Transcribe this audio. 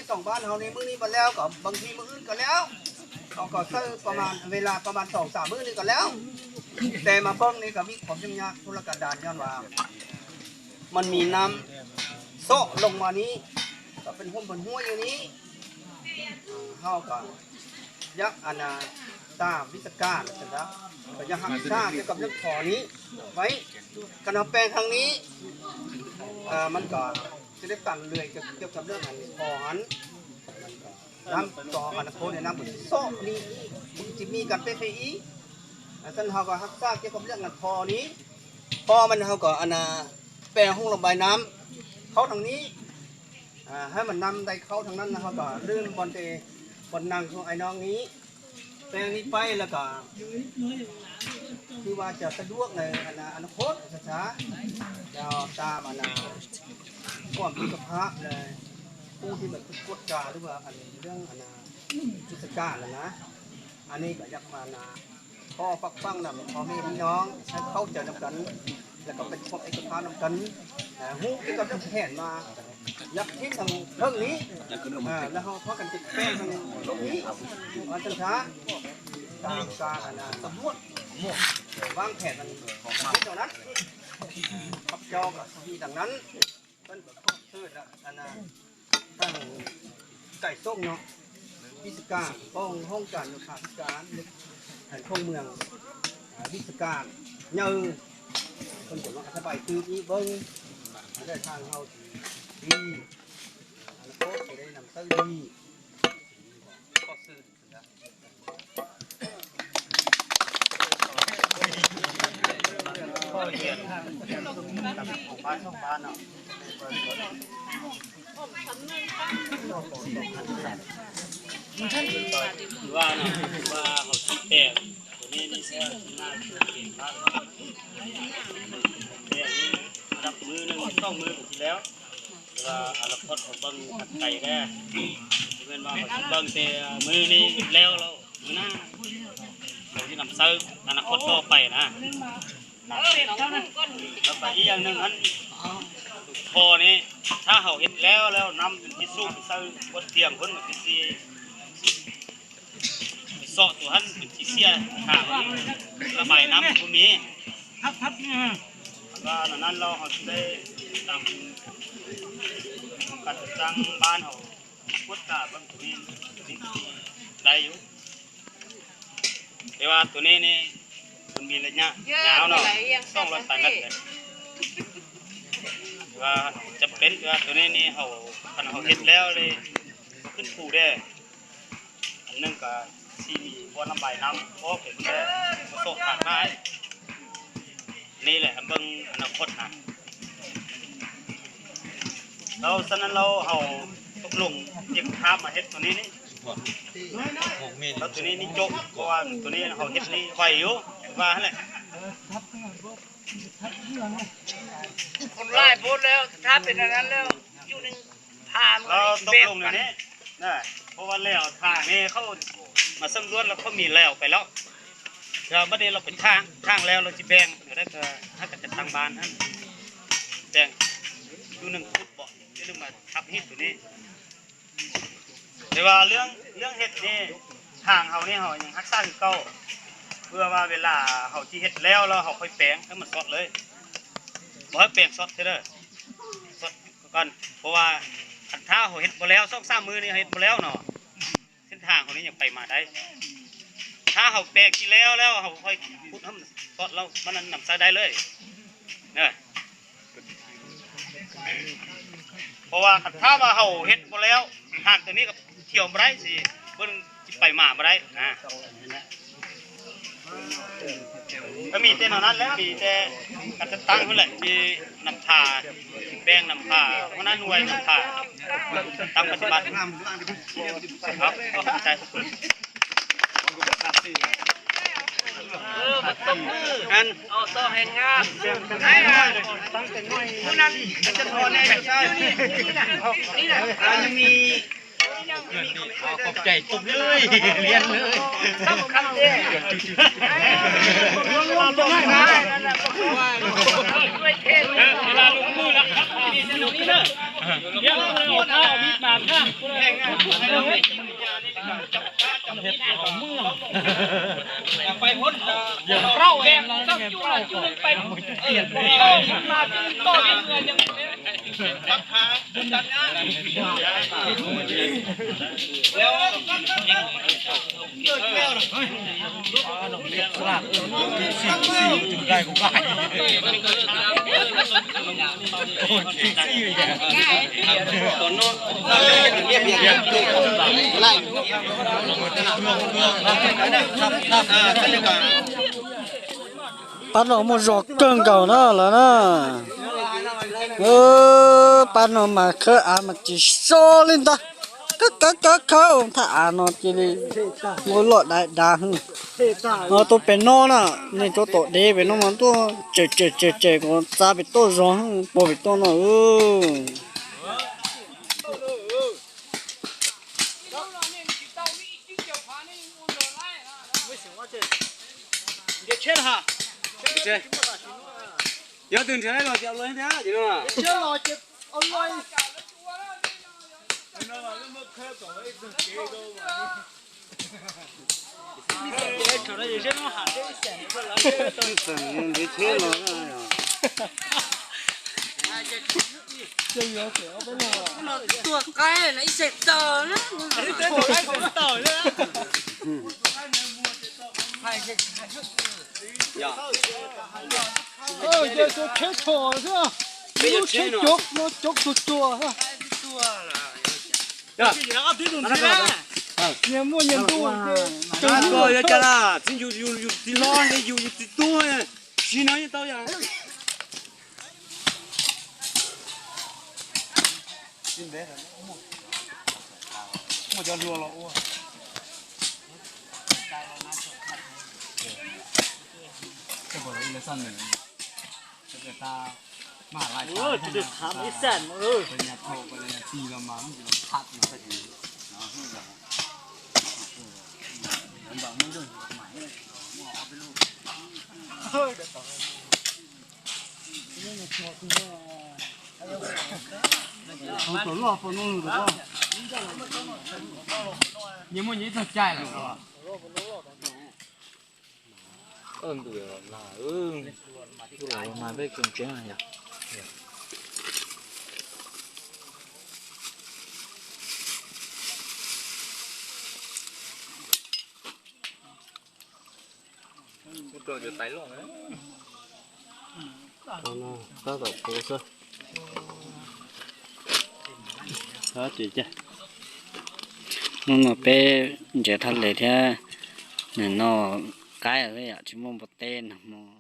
ຂອງບ້ານເຮົາໃນມື້ນີ້ບໍ່ແລ້ວ ກໍບາງທີມື້ອື່ນກໍແລ້ວ ເຮົາກໍໃຊ້ປະມານເວລາປະມານສອງສາມມື້ນີ້ກໍແລ້ວ. ແຕ່ມາເບິ່ງນີ້ກໍມີຄວາມຫຍຸ້ງຍາກທຸລະກັນດານ ຍ້ອນວ່າມັນມີນ້ຳເຊາະລົງມານີ້ ກໍເປັນຮົ່ມເປັນຫ້ວຍຢູ່ນີ້. ເຮົາກໍຢາກ ອັນນ່າ ຕາມວິຊາການຊັ້ນນະ ກໍຢາກຮັກສາກ່ຽວກັບເລື່ອງທໍ່ນີ້ໄວ້. ຄັນເຮົາແປງທາງນີ້ ເອີ ມັນກໍຈະໄດ້ຕັນເລື່ອຍ ກ່ຽວກັບເລື່ອງອັນທໍ່ຫັ້ນ ມັນກໍ ນ້ຳຕໍ່ອະນາຄົດໃນນ້ຳມັນຊິເຊາະນີ້ອີກ ມັນຊິມີການເປເພອີກ. ອັນຊັ້ນເຮົາກໍຮັກສາກ່ຽວກັບເລື່ອງອັນທໍ່ນີ້ ພໍມັນເຮົາກໍ ອັນນ່າ ແປງຮ່ອງລະບາຍນ້ຳເຂົ້າທາງນີ້ ອ່າ ໃຫ້ມັນນ້ຳໄດ້ເຂົ້າທາງນັ້ນ ແລ້ວເຮົາກໍເລີ່ມບ່ອນແຕ່ບ່ອນນັ່ງຂອງອ້າຍນ້ອງນີ້ ແປງນີ້ໄປແລ້ວກໍຄືວ່າຈະສະດວກໃນອະນາ ອະນາຄົດຊ້າໆ ແລ້ວຕາມ ອັນນ່າ ຄວາມມີສະພາບ ແລະ ຜູ້ທີ່ແບບກວດກາ ຫຼືວ່າອັນເລື່ອງ ອັນນ່າ ວິຊາການຫັ້ນນະ. ອັນນີ້ກໍຢາກມາ ອັນນ່າ ຂໍຝາກຝັງນຳພໍ່ແມ່ພີ່ນ້ອງໃຫ້ເຂົ້າໃຈນຳກັນ ແລ້ວກໍເປັນຄວາມເອກະພາບນຳກັນ ຮູ້ກ່ຽວກັບເລື່ອງແຜນມາ ຢາກເຮັດທາງເທິງນີ້ ແລ້ວເຮົາພາກັນເກັບແປ້ງທາງນີ້ ວ່າຊັ້ນຊະ ຕາມການ ອັນນ່າ ສຳຫຼວດ ວາງແຜນມັນເທົ່ານັ້ນ ຂ້າພະເຈົ້າກໍມີດັ່ງນັ້ນ. ເພິ່ນກໍຂອບເຊີນ ອັນນ່າ ທາງ ໄກ່ສົງເນາະ ວິຊາການຂອງຫ້ອງການໂຍທາທິການ ແຂວງເມືອງ ອາ ວິຊາການໃຫຍ່ ເພິ່ນກໍມາອະທິບາຍຕື່ມອີກເບິ່ງ ແລະ ທາງເຮົາຊິດີ ອະນາຄົດຊິໄດ້ນຳໃຊ້ດີ ຂໍເຊີນ. ຄືວ່ານະ ຄືວ່າເຮົາຊິແປງໂຕນີ້ນີ້ແທ້ ໜ້າຈະເປັນບ້ານເຮົາ ແປງນີ້ ອັນດັບມື້ໜຶ່ງ ສອງມື້ກໍຊິແລ້ວ. ແຕ່ວ່າອະນາຄົດເຮົາເບິ່ງໄກແດ່ ບໍ່ແມ່ນວ່າເຮົາຊິເບິ່ງແຕ່ມື້ນີ້ແລ້ວ ແລ້ວມື້ໜ້າ ເຮົາຊິນຳໃຊ້ອະນາຄົດຕໍ່ໄປນະ. ແລ້ວກໍອີກຢ່າງໜຶ່ງຫັ້ນ ທໍ່ນີ້ ຖ້າເຮົາເຮັດແລ້ວ ແລ້ວນ້ຳມັນຊິສູບໃສ່ບົດຕຽມພຸ້ນ ມັນຊິ ເຊາະໂຕຫັ້ນເປັນທີ່ເສຍທາງ ລະບາຍນ້ຳບໍ່ມີ ຄັບ ຄັບ ອືມ ວ່າແນວນັ້ນແລ້ວເຮົາຊິໄດ້ຕາມການຈັດຕັ້ງບ້ານເຮົາກວດກາເບິ່ງໂຕນີ້ໄດ້ຢູ່ ແຕ່ວ່າໂຕນີ້ນີ້ມັນມີໄລຍະຍາວເນາະ ສອງຮ້ອຍປາຍແມັດເລີຍ ວ່າຈຳເປັນ ແຕ່ວ່າໂຕນີ້ນີ້ເຮົາ ຄັນເຮົາເຮັດແລ້ວເລີຍ ຂຶ້ນພູແດ່ ອັນໜຶ່ງກໍຊິມີບ່ອນລະບາຍນ້ຳອອກໄປພຸ້ນແຫຼະ ບໍ່ເຊາະທາງຫຼາຍ ນີ້ແຫຼະ ເບິ່ງອະນາຄົດນະ. ແລ້ວສະນັ້ນແລ້ວເຮົາຕົກລົງເກັບພາບມາເຮັດໂຕນີ້ນີ້ ແລ້ວໂຕນີ້ນີ້ຈົບ ເພາະວ່າໂຕນີ້ເຮົາເຮັດນີ້ໄວຢູ່ ວ່າຫັ້ນແຫຼະ. ຄົນຫຼາຍໂພດແລ້ວ ຖ້າເປັນອັນນັ້ນແລ້ວ ຢູ່ໜຶ່ງ ພາເມືອ ແລ້ວຕົກລົງແນວນີ້ນະ ເພາະວ່າແລ້ວທາງນີ້ເຂົາມາສຳຫຼວດແລ້ວ ເຂົາມີແລ້ວໄປແລ້ວ ແລ້ວບັດນີ້ລາວໄປທາງ ທາງແລ້ວລາວຊິແບ່ງ ແລ້ວກໍໃຫ້ກັນຈັດຕັ້ງບ້ານຫັ້ນ ແບ່ງຢູ່ໜຶ່ງຂຸດເບາະ ຢູ່ໜຶ່ງມາທັບຫີນໂຕນີ້. ແຕ່ວ່າເລື່ອງ ເລື່ອງເຮັດນີ້ ທາງເຮົານີ້ເຮົາຍັງຮັກສາຄືເກົ່າ ເພື່ອວ່າເວລາເຮົາຊິເຮັດແລ້ວ ແລ້ວເຮົາຄ່ອຍແປງໃຫ້ມັນສອດເລີຍ ບໍ່ໃຫ້ແປງສອດເທື່ອເດີ ສອດກ່ອນ ເພາະວ່າຄັນຖ້າເຮົາເຮັດບໍ່ແລ້ວ ສອງສາມມື້ນີ້ເຮົາເຮັດບໍ່ແລ້ວເນາະ ເສັ້ນທາງເຮົານີ້ຍັງໄປມາໄດ້ ຖ້າເຮົາແປງທີ່ແລ້ວ ແລ້ວເຮົາຄ່ອຍຂຸດໃຫ້ມັນສອດ ແລ້ວມັນນຳໃຊ້ໄດ້ເລີຍເນາະ. ເພາະວ່າຄັນຖ້າວ່າເຮົາເຮັດບໍ່ແລ້ວ ຫາກໂຕນີ້ກໍທ່ຽວບໍ່ໄດ້ ຊິເບິ່ງຊິໄປມາບໍ່ໄດ້ນະ ກໍມີແຕ່ແນວນັ້ນແຫຼະ ມີແຕ່ການຈັດຕັ້ງພຸ້ນແຫຼະ ທີ່ນຳພາ ແບ່ງນຳພາ ຫົວໜ້າໜ່ວຍນຳພາ ຕັ້ງປະຕິບັດ ເນາະ ຂອບໃຈ. ເອີ ມາຕົບມື ອັນ ເອົາຊອກແຮງງານ ຜູ້ນັ້ນຈະໂທແນ່ ໃຊ່ ນີ້ແຫຼະ ອັນມີ ຂອບໃຈ ຕົບເລີຍ ລຽນເລີຍ ສຳຄັນເດ້ ເວລາລົງມືແລ້ວ ນີ້ເດີ ດຽວເອົາມີດບາດນະ ເຮັດເອົາເມືອງ ໄປພຸ້ນ ເຮົາແຮງ ເຮົາຈຸລະຈຸໄປ ເອີ ເຮົາມາຕິດຕໍ່ເຮືອນ ປັດອອກໝົດ ຈອກເກິ່ງເກົ່ານະລະນະ ເອີ ປັດອອກມາ ເຄີອາມາຈີໂຊລິນຕາ ກະກະກະເຂົ້າ ຖ້າອານອນຈີລີ ໂມໂລດໄດ້ດາຫຶ ເອົາໂຕເປັນນໍນະ ນີ້ໂຕໂຕເດເປັນນໍມັນໂຕ ເຈີເຈີເຈີເຈີກໍຊາເປັນໂຕຈອງ ໂປເປັນໂຕນໍ ເອີ. Nó nó bé giờ thắt lệ thế, nó cái ở đây ạ, chỉ mua một tên mà.